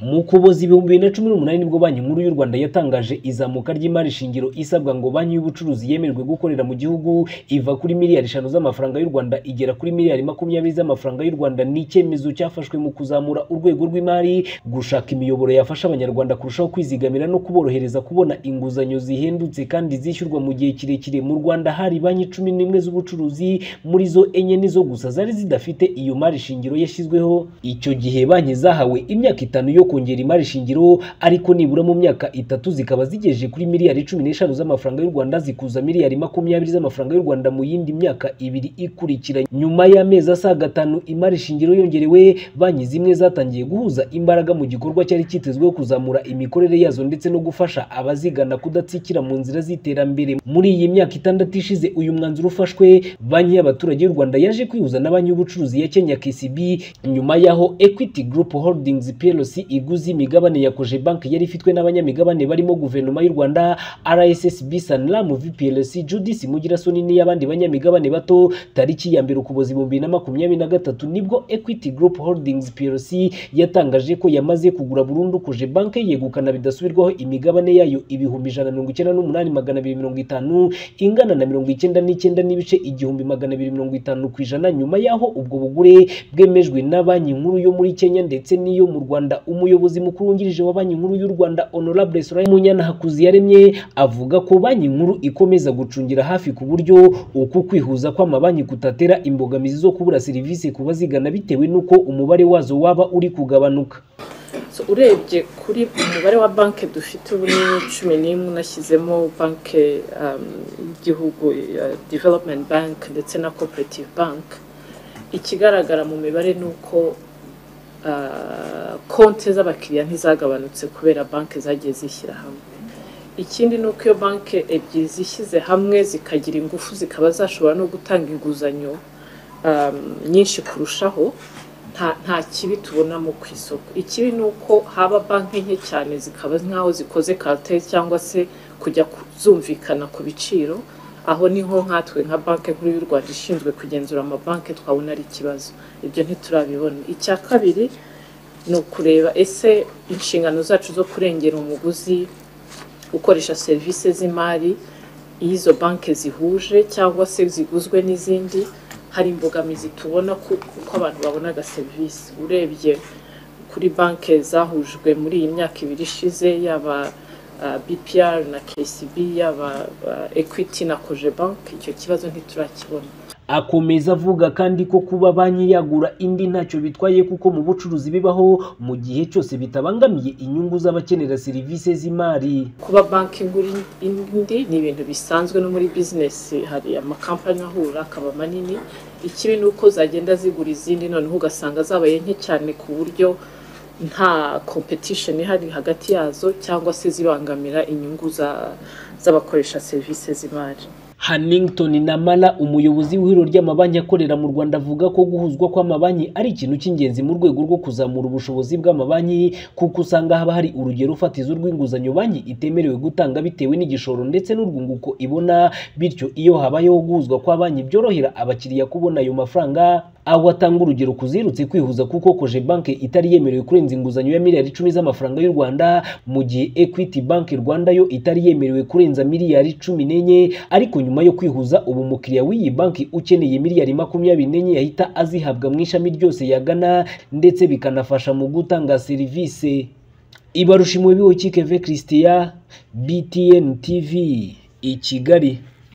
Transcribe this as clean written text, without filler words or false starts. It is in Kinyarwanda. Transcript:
Mu Kuboza 2018 nibwo Banki Nkuru y'u Rwanda yatangaje izamuka ry'imari shingiro isabwa ngo banki y'ubucuruzi yemererwe gukorera mu gihugu, iva kuri miliyari 5 z'amafaranga y'u Rwanda igera kuri miliyari 20 z'amafaranga y'u Rwanda. Ni icyemezo cyafashwe mu kuzamura urwego rw'imari, gushaka imiyoboro yafasha Abanyarwanda kurushaho kwizigamira no kuborohereza kubona inguzanyo zihendutse kandi zishyurwa mu gihe kirekire. Mu Rwanda hari banki 11 z'ubucuruzi, muri zo enye nizo gusa zari zidafite iyo mari shingiro yashyizweho. Icyo gihe banki zahawe imyaka 5 yo kongera imari shingiro, ariko nibura mu myaka 3 zikaba zigejeje kuri miliyari 15 z'amafaranga y'u Rwanda, zikuza miliyari 20 z'amafaranga y'u Rwanda mu yindi myaka 2 ikurikira. Nyuma y'amezi asaga 5 imari shingiro yongerewe, banki zimwe zatangiye guhuza imbaraga mu gikorwa cyari cyitezweho kuzamura imikorere yazo ndetse no gufasha abazigana kudatsikira mu nzira z'iterambere. Muri iyi myaka 6 ishize uyu mwanzuro ufashwe, Banki y'Abaturage y'u Rwanda yaje kwihuza na Banki y'Ubucuruzi ya Kenya KCB, nyuma y'aho Equity Group Holdings PLC iguze imigabane ya Cogebanque yari ifitwe n'abanyamigabane barimo Guverinoma y'u Rwanda, RSSB, Sanlam VPLC, Judith Mugirasoni n'iy'abandi banyamigabane bato. Tariki ya 1 Ukuboza 2023 nibwo Equity Group Holdings PLC yatangaje ko yamaze kugura burundu Cogebanque, yegukana bidasubirwaho imigabane yayo 198,250, ingana na 99.1250%, nyuma y'aho ubwo bugure bwemejwe na Banki Nkuru yo muri Kenya ndetse n'iyo mu Rwanda. Umuyobozi mukuru wungirije wa Banki Nkuru y'u Rwanda, Honorable Soraya Munyana Hakuziyaremye, avuga ko Banki Nkuru ikomeza gucungira hafi ku buryo uku kwihuza kw'amabanki kutatera imbogamizi zo kubura serivisi ku bazigana bitewe n'uko umubare wazo waba uri kugabanuka. So, urebye kuri umubare wa banki dufite ubu ni 11, unashyizemo banki y'igihugu ya Development Bank ndetse na Cooperative Bank. Ikigaragara mu mibare ni uko konti z'abakiriya ntizagabanutse kubera banki zagiye zishyira hamwe. Ikindi ni uko iyo banki ebyiri zishyize hamwe zikagira ingufu, zikaba zashobora no gutanga inguzanyo nyinshi kurushaho, nta kibi tubonamo ku isoko. Ikibi ni uko haba banki nke cyane zikaba nk'aho zikoze cartel cyangwa se kujya zumvikana ku biciro. Aho niho nkatwe nka Banki Nkuru y'u Rwanda ishinzwe kugenzura amabanki twabona ari ikibazo. Ibyo ntiturabibona. Icya kabiri ni ukureba ese inshingano zacu zo kurengera umuguzi ukoresha serivisi z'imari, iyo izo banki zihuje cyangwa se ziguzwe n'izindi, hari imbogamizi tubona kuko abantu babonaga serivisi. Urebye kuri banki zahujwe muri iyi myaka 2 ishize, yaba BPR na KCB, yaba Equity na Cogebank, icyo kibazo ntiturakibona. Akomeza avuga kandi ko kuba banki yagura indi ntacyo bitwaye, kuko mu bucuruzi bibaho, mu gihe cyose bitabangamiye inyungu z'abakenera serivisi z'imari. Kuba banki igura indi ni ibintu bisanzwe, no muri bizinesi hari amakampani ahura akaba manini. Ikibi ni uko zagenda zigura izindi, noneho ugasanga zabaye nke cyane ku buryo nta competition ihari hagati yazo, cyangwa se zibangamira inyungu z'abakoresha serivisi z'imari. Hannington Namala, umuyobozi w'ihuriro ry'amabanki akorera mu Rwanda, avuga ko guhuzwa kw'amabanki ari ikintu cy'ingenzi mu rwego rwo kuzamura ubushobozi bw'amabanki, kuko usanga haba hari urugero fatizo rw'inguzanyo banki itemerewe gutanga bitewe n'igishoro ndetse n'urwunguko ibona. Bityo iyo habayeho guhuzwa kwa banki byorohera abakiriya kubona ayo mafaranga. Aho atanga urugero kuzirutse kwihuza, kuko Cogebanque itari yemerewe kurenza inguzanyo ya miliyari 10 z'amafaranga y'u Rwanda, mu gihe Equity Bank Rwanda yo itari yemerewe kurenza miliyari 14. Ariko nyuma yo kwihuza, ubu umukiriya w'iyi banki ukeneye miliyari 24 yahita azihabwa mu ishami ryose yagana, ndetse bikanafasha mu gutanga serivisi. Ibarushimwe Bihoyiki Christian, BTN TV, i Kigali.